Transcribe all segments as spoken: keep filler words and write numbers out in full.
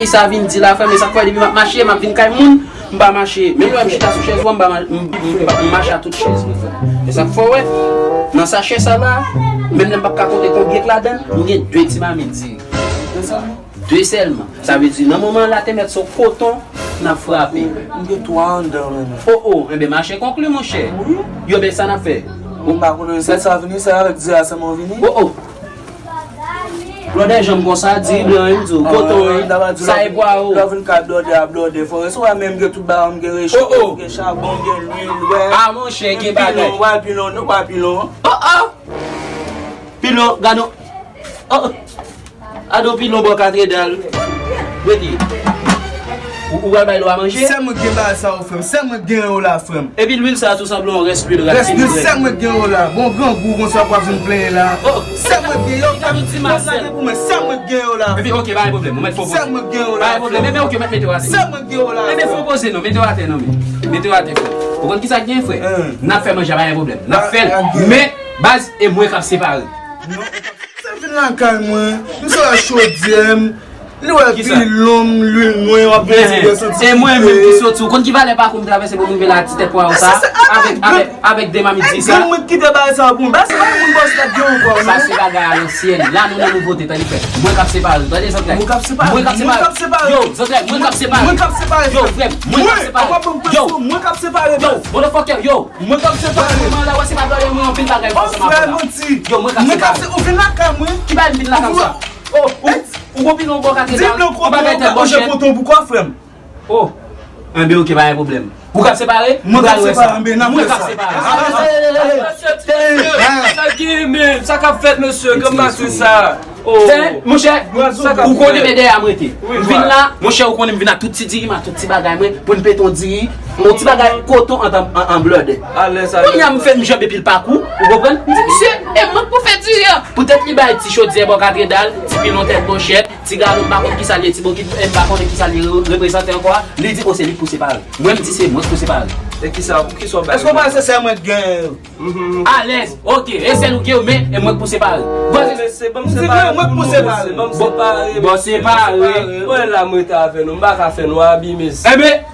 Sa vin di la, frè, men sa k fè depi m ap mache, m ap vin kay moun, m pa mache. Menm lè m chita sou chèz ou a, m pa ma- m- m- m pa- m mache a tout chèz mwen, frè. E sa k fè w wè, nan sachè sa la, menm lè m p ap ka konte konbyen k ladan l, m gen de ti mamit diri. De sèlman? De sèlman. Sa vle di, nan moman la, te mèt se yon koton n ap frape. M gen twa anndan menm. O, o, enben mache konkli, monchè. Wi. Yo, men sa n ap fè. M pa konnen se sa vini, se avèk diri a sèlman vini. O, o. Blòdè janm konsa, diri blan wi, m di w, koton wi, sa e pwa o. Lè w vin kay blòdè a, blòdè fò. Se ou menm gen tout bagay, m gen recho, m gen chabon, m gen lwil, wè. A, monchè, gen bagay. Pilon, wè, pilon, nou wè, pilon. O, o! Pilon, gad on. O, o! Gad on pilon bò katedral. Rete. Ou, ou pral bay lwa manje? Sè mwen gen bagay sa yo, frè m. Sè mwen gen yo la, frè m. Epi lwil sa a tou sanble yon rès lwil rat. Rès lwil, sè mwen gen yo la. Bon, grangou konsa w ap vin plenyen la. O! Sè mwen gen yo, frè m. Konsa gen pou mwen, sè mwen gen yo la. Epi, oke, pa gen pwoblèm. Ou mèt fè w poze. Sè mwen gen yo la. Pa gen pwoblèm. Enben, oke, mèt mete w atè. Sè mwen gen yo la. Enben, fè w poze non, mete w atè non, men. Mete w atè, frè. Ou konn kisa k gen, frè? N ap fè manje a, pa gen pwoblèm. N ap fè l. Men, baz, e mwen k ap separe. Non, ou p ap Se vin lakay mwen, m sot ak chodyè m, li wè pilon m, lwil mwen, w ap vin di byen santi. E mwen menm ki soti, ou konn ki valè pakou m travèse pou m rive la, ti tèt pwa ou sa, avèk, avèk, avèk de mamit diri sa. Granmoun ki te bay sa pou mwen, ba se pa moun bòs la gen ankò non. Sa se bagay a lansyèn. La nou nan nouvote, tande frè. Mwen k ap separe, tande zòt la. Mwen k ap separe. Mwen k ap separe. Yo, zòt la, mwen k ap separe. Mwen k ap separe. Yo, frè m, mwen k ap separe. Yo, mwen k ap separe. Yo, motherfucker, yo. Mwen k ap separe. Mwen la wè se pa blòdè mwen anpil bagay fò sa m ap la. Yo, mwen k ap separe. Ou vin lakay mwen. Ki bagay m vin lakay sa? O, ou, ou gon pilon bò katedral, ou bagay tèt bò chèn. Koton pou kò frè m. O, enben oke, pa gen pwoblèm. Ou k ap separe? Mwen k ap separe, enben n ap fè sa. Mwen k ap separe. Sa gen men, sa k ap fèt mesye, granm maten sa. Monchè, ou konnen men dèyè a m rete. M vin la, monchè, ou konnen m vin ak tout ti diri m, ak tout ti bagay mwen, pou n pete yon diri, yon ti bagay koton an, an, an blòdè. Kounye a m fè m janbe pil pakou, ou konprann? M di, "Misye, e mwen k pou fè diri an." Poutèt li bay ti chodyè bò katedral, ti pilon tèt bò chèn, ti galon m pa konn kisa l ye, ti bokit m pa konnen kisa l ye re-, reprezante ankò a, li di, "O, se li k pou separe." Mwen, m di, "Se mwen k pou separe." E kisa, pou kisa w bay? Èske w panse se sè mwen k genyen yo? Alèz, oke, e sèl ou gen yo, men e mwen k pou separe. Bon, se mwen k pou separe. Bon, separe. Wè la mwen te avè nou, m pa ka fè nou abime. Enben,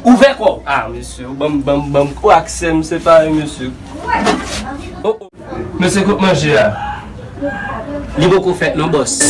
ouvè kò w. A, mesye, ou ban m, ban m, ban m, ou aksè m separe, mesye. O, o. Mesye, kote manje a? Li poko fèt non, bòs.